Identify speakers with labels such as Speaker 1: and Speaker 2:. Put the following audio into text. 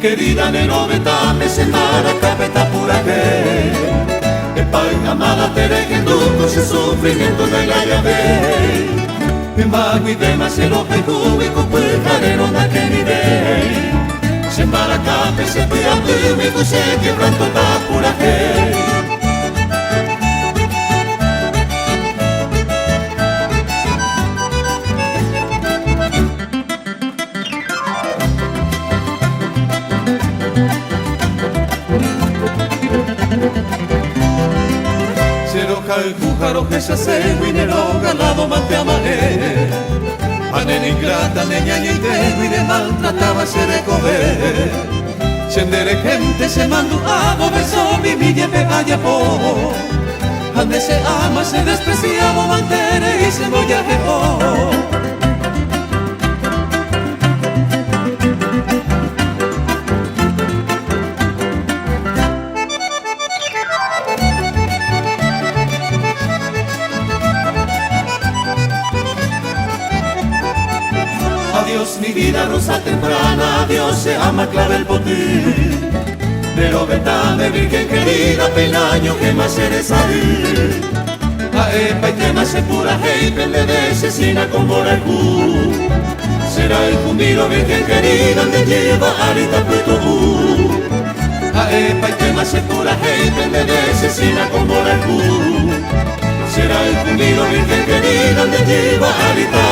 Speaker 1: Virgen querida nerovetame se maracape tapuraje. Epay amada terejenduko se sufrimiento de la llave. Magui vema se lo pejuwi kupujarero na que vive. Se maracape se puyapuwi se quebranto tapuraje. Jaro que se winero galado mate amare. Anen ingrata neña y de maltrataba se recover. Sendere gente se mando a beso mi mi pe po. Ande se ama se despreciaba mantere y se moya. Adiós mi vida rosa temprana, adiós se ama clavel potí. Pero vetame virgen querida, penaño que más eres ahí. Aepa y tema se pura hey, pende de sesina con borajú. Será el cumiro virgen querida, donde lleva arita puto Aepa y tema se pura hey, pende de sesina con borajú. Será el cumiro virgen querida, donde lleva arita.